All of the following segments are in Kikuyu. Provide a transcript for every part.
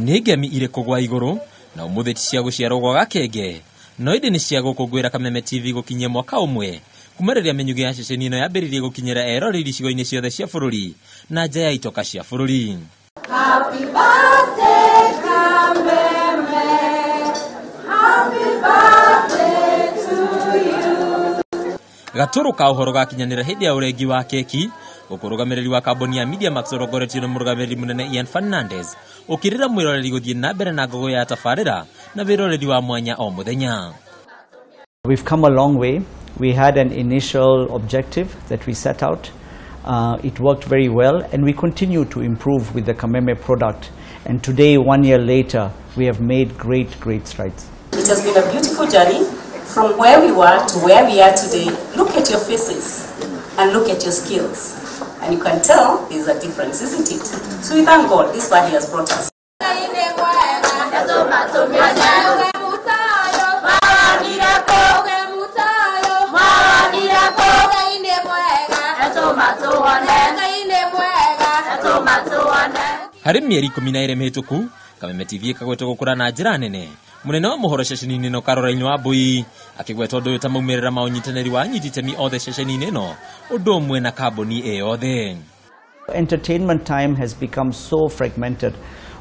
Nĩ ngemi irĩkũ gwa igũrũ na ũmũthĩ ti cia gũciarwo gwa gakenge no ĩndĩ nĩ cia gũkũngũĩra Kameme TV gũkinyia mwaka ũmwe kuma rĩrĩa mĩnyugĩ ya ceceni ĩno yambĩrĩirie gũkinyĩra eroreri icigo-inĩ ciothe cia bũrũri na nja ya itoka cia bũrũri. Happy birthday, Kameme. Happy birthday to you. Gatũrũ ka ũhoro gakinyanĩra hĩndĩ ya ũrengi wa keki ũkũrũgamĩrĩri wa kambuni ya Media Max ũrongoretio nĩ mũrũgamĩrĩri mũnene Ian Fernandez ũkĩrĩra mwĩroreri gũthiĩ na mbere na ngogo ya tabarĩra na wĩroreri wa mwanya o mũthenya. We've come a long way. We had an initial objective that we set out. It worked very well, and we continue to improve with the Kameme product. And today, 1 year later, we have made great, great strides. It has been a beautiful journey from where we were to where we are today. Look at your faces and look at your skills. And you can tell there's a difference, isn't it? So we thank God this far He has brought us. Harĩ mĩeri 12 mĩhĩtũku Kameme TV ĩkagwetwo gũkũra na njĩra nene. Mũnene wa mohoro ceceni-inĩ ĩno Caroline Wambui akĩgweta ũndũ ũyũ ta maumĩrĩra ma ũnyitanĩri wa anyiti itemi othe ceceni-inĩ ĩno ũndũ ũmwe na kambuni ĩyothe. Entertainment time has become so fragmented.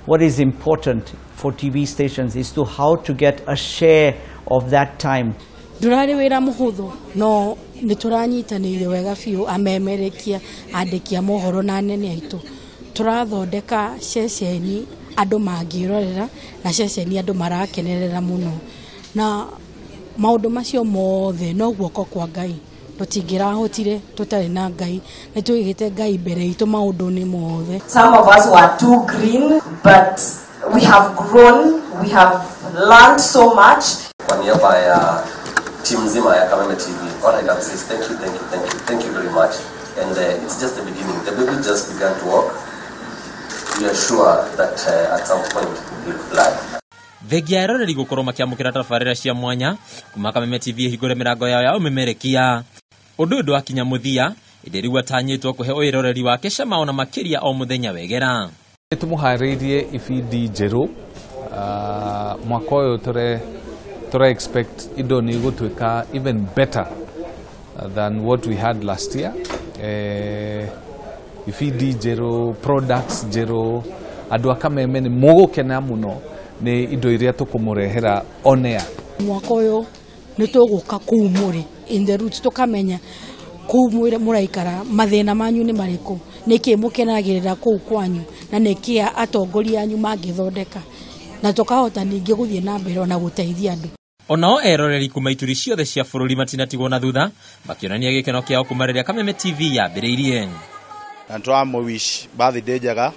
What is important for TV stations is to how to get a share of that time. Ndũrarĩ wĩra mũhũthũ no nĩ tũranyitanĩire wega biũ amemerekia andĩki a mohoro na anene aitũ. Tũrathondeka ceceni andũ mangĩrorera na ceceni andũ marakenerera mũno na maũndũ macio mothe no guoko kwa Ngai. Tũtingĩrahotire tũtarĩ na Ngai, nĩ tũigĩte Ngai mbere itũ maũndũ-inĩ mothe. Some of us were too green, but we have grown, we have learned so much. Kwa niaba ya timu nzima ya Kameme TV, all I can say is thank you, thank you, thank you, thank you very much. And it's just the beginning. The baby just began to walk. We are sure that at some point we'll fly. Thengia eroreri gũkorwo makĩamũkĩra tabarĩra cia mwanya kuma Kameme TV ĩhingũre mĩrango yao ya ũmemerekia. Ũndũ ũyũ ndwakinya mũthia ĩndĩ rĩu atanyĩtwo kũhe wĩroreri wake cama ona makĩria o mũthenya wegera. Nĩ tũmũharĩirie ibindi njerũ. Mwaka ũyũ tũre expect indo nĩ igũtuĩka even better than what we had last year. Ibindi njerũ, products njerũ, andũ a Kameme nĩ mũgũkena mũno nĩ indo iria tũkũmũrehera on air. Mwaka ũyũ nĩ tũgũka kũu mũrĩ in the roots tũkamenya kũu mũraikara mathĩna manyu nĩ marĩkũ, nĩkĩ mũkenagĩrĩra kũu kwanyu na nĩkĩ atongoria anyu mangĩthondeka na tũkahota ningĩ gũthiĩ na mbere ona gũteithia andũ. Onao eroreri kuma ituri ciothe cia bũrũri matinatigwo na thutha makĩonania gĩkeno kĩao kuma rĩrĩa Kameme TV yambĩrĩirie. Na nĩtũramũ wish birthday njega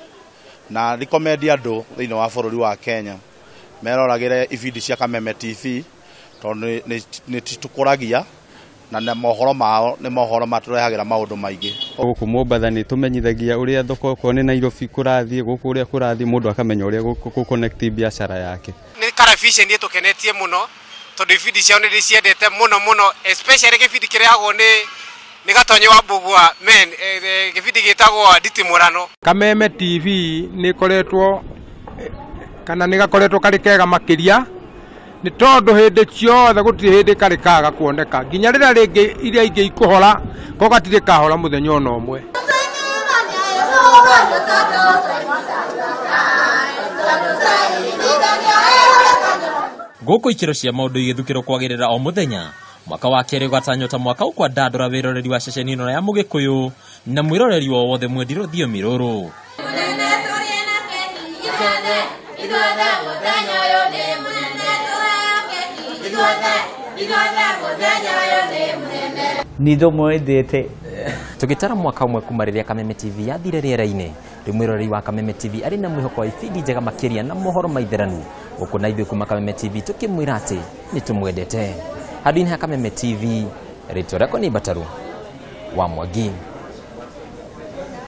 na recommend andũ thĩinĩ wa bũrũri wa Kenya meroragĩre ibindi cia Kameme TV tondũ nĩ tũkũragia na mohoro mao nĩ mohoro matũrehagĩra maũndũ maingĩ. Gũkũ Mombatha nĩ tũmenyithagia ũrĩa thoko okorwo nĩ Nairobi kũrathiĩ, gũkũ ũrĩa kũrathiĩ mũndũ akamenya ũrĩa gũ connect biacara yake. Nĩ television ĩtũkenetie mũno tondũ ibindi ciao nĩ ndĩciendete mũno mũno, especially gĩbindi kĩrehagwo nĩ Gatonyi wa Mbugua men, gĩbindi gĩtagwo Nditimũrano. Kameme TV nĩ ĩkoretwo kana nĩ gakoretwo karĩ kega makĩria nĩ tondũ hĩndĩ ciothe gũtirĩ hĩndĩ karĩ kaga kuoneka nginya rĩrĩa rĩngĩ iria ingĩ ikũhora ko gatirĩ kahora mũthenya ona ũmwe. Gũkũ ikĩro cia maũndũ igĩthukĩrwo kwagĩrĩra o mũthenya. Mwaka wa kerĩ ũgatanywo ta mwaka ũkwandandũra wĩroreri wa ceceni ĩno ya Mũgĩkũyũ na mwĩroreri o wothe mwendi rũthiomi rũrũ. Nĩndĩmwendete. Tũgĩtara mwaka ũmwe kuma rĩrĩa Kameme TV yathire rĩera-inĩ, rĩu mwĩroreri wa Kameme TV arĩ na mwĩhoko wa ibindi njega makĩria na mohoro maitheranu. Gũkũ na ithuĩ kuma Kameme TV tũkĩmwĩra atĩ nĩ tũmwendete. Handũ-inĩ ha Kameme TV, rĩtwa rĩakwa nĩ Mbataru wa Mwangi.